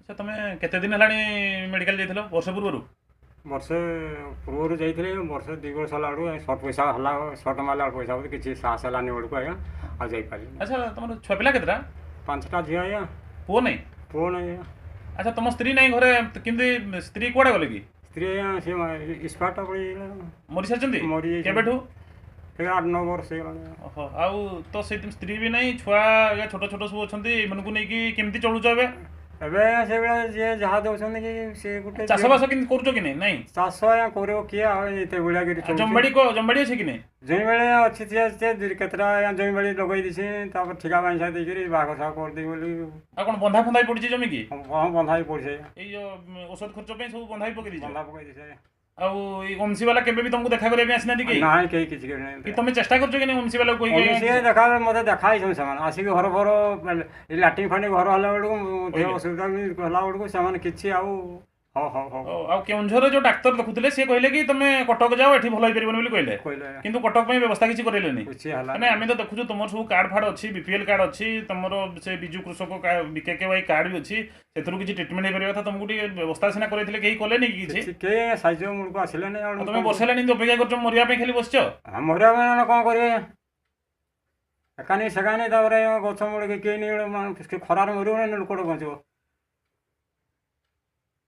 ଆଚ୍ଛା, ତମେ କେତେ ଦିନ ହେଲାଣି ମେଡ଼ିକାଲ ଯାଇଥିଲ? ବର୍ଷେ ପୂର୍ବରୁ? ବର୍ଷେ ପୂର୍ବରୁ ଯାଇଥିଲି। ବର୍ଷେ 2 ବର୍ଷ ହେଲା ବେଳକୁ ସର୍ଟ ପଇସା ହେଲା, ସର୍ଟ ମାରିଲା ବେଳକୁ ପଇସା ପତ୍ର କିଛି ସାହସ ହେଲାନି ବେଳକୁ ଆଜ୍ଞା, ଆଉ ଯାଇପାରିଲିନି। ଆଚ୍ଛା, ତମର ଛୁଆ ପିଲା କେତେଟା? 5ଟା ଝିଅ ଆଜ୍ଞା। ପୁଅ ନାଇଁ? ପୁଅ ନାଇଁ ଆଜ୍ଞା। ଆଚ୍ଛା, ତମ ସ୍ତ୍ରୀ ନାଇଁ ଘରେ କେମିତି? ସ୍ତ୍ରୀ କୁଆଡ଼େ ଗଲେ କି? ସ୍ତ୍ରୀ ଆଜ୍ଞା ସେ ଇସ୍ପାତ ପଡ଼ିଯାଇଥିଲା। ମରି ସାରିଛନ୍ତି? ମରିଯାଇଛନ୍ତି। କେବେଠୁ? ସେ 8 9 ବର୍ଷ ହେଇଗଲାଣି। ଓହୋ, ଆଉ ତ ସେଇ ସ୍ତ୍ରୀ ବି ନାହିଁ, ଛୁଆ ଆଜ୍ଞା ଛୋଟ ଛୋଟ ସବୁ ଅଛନ୍ତି, ଏମାନଙ୍କୁ ନେଇକି କେମିତି ଚଳୁଛ ଏବେ? ଏବେ ସେଇଭଳିଆ ଯିଏ ଯାହା ଦେଉଛନ୍ତି କି ସେ ଗୋଟେ। ଚାଷବାସ କେମିତି କରୁଛ କି ନାଇଁ? ନାଇଁ, ଚାଷ ଆଜ୍ଞା କରିବ କିଏ ଆଉ ଏତେ ଭଳିଆ କରି? ଜମିବାଡ଼ି, ଜମିବାଡ଼ି ଅଛି କି ନାଇଁ? ଜମିବାଡ଼ି ଅଛି, ସେ କେତେଟା ଆଜ୍ଞା ଜମିବାଡ଼ି ଲଗେଇ ଦେଇଛି, ତାପରେ ଠିକା ବାଇଁସା ଦେଇକିରି ବାଘ ସାଘ କରିଦେଇ ବୋଲି। ଆଉ କ'ଣ ବନ୍ଧା ଫନ୍ଧା ବି ପଡ଼ିଛି ଜମି କି? ହଁ, ବନ୍ଧା ବି ପଡ଼ିଛି ଆଜ୍ଞା। ଏଇ ଯୋଉ ଔଷଧ ଖର୍ଚ୍ଚ ପାଇଁ ସବୁ ବନ୍ଧା ବି ପକେଇ ଦେଇଛ? ବନ୍ଧା ପକେଇ ଦେଇଛି ଆଜ୍ଞା। ଆଉ ଏଇ ଓମସି ବାଲା କେବେ ବି ତମକୁ ଦେଖା କରିବା ପାଇଁ ଆସିନାହାନ୍ତି କି? ନାଇଁ, କେହି କିଛି କରିନାହାନ୍ତି। କି ତମେ ଚେଷ୍ଟା କରୁଛ କି ନାଇଁ ଓମସି ବାଲାକୁ କହିକି? ସିଏ ଦେଖା ମୋତେ ଦେଖା ହେଇଛନ୍ତି, ସେମାନେ ଆସିକି ଘର ଫର ଏ ଲାଟ୍ରିନ୍ ଫାଟିନ୍ ଘର ହେଲା ବେଳକୁ, ଦେହ ଅସୁବିଧା ବି ହେଲା ବେଳକୁ ସେମାନେ କିଛି ଆଉ ହଉ ହଉ ହଉ। ଆଉ କେଉଁଝରରେ ଯୋଉ ଡାକ୍ତର ଦେଖୁଥିଲେ ସିଏ କହିଲେ କି ତମେ କଟକ ଯାଅ, ଏଠି ଭଲ ହେଇପାରିବନି ବୋଲି କହିଲେ? କହିଲେ, କିନ୍ତୁ କଟକ ପାଇଁ ବ୍ୟବସ୍ଥା କିଛି କରେଇଲେନି। କିଛି ହେଲା ମାନେ ଆମେ ତ ଦେଖୁଛୁ ତୁମର ସବୁ କାର୍ଡ ଫାର୍ଡ ଅଛି, ବିପିଏଲ୍ କାର୍ଡ ଅଛି ତମର, ସେ ବିଜୁ କୃଷକ ବିକେକେୱାଇ କାର୍ଡ ବି ଅଛି, ସେଥିରୁ କିଛି ଟ୍ରିଟମେଣ୍ଟ ହେଇପାରିବା କଥା। ତମକୁ ଟିକେ ବ୍ୟବସ୍ଥା ସିନା କରେଇଥିଲେ, କେହି କଲେନି କି କିଛି? କେହି ସାହାଯ୍ୟ ମୂଳକୁ ଆସିଲେନି। ଆଉ ତମେ ବର୍ଷେ ହେଲାଣି ଏମିତି ଅପେକ୍ଷା କରୁଛ, ମରିବା ପାଇଁ ଖାଲି ବସିଛ? ମରିବା ପାଇଁ କ'ଣ କରିବେ? ଏକାନି ସେକାନି, ତାପରେ ଗଛ ମୂଳକେ କେହି ନେଇ, ଖରାରେ ମରିବ ନା ଲୋକଟେ ବଞ୍ଚିବ?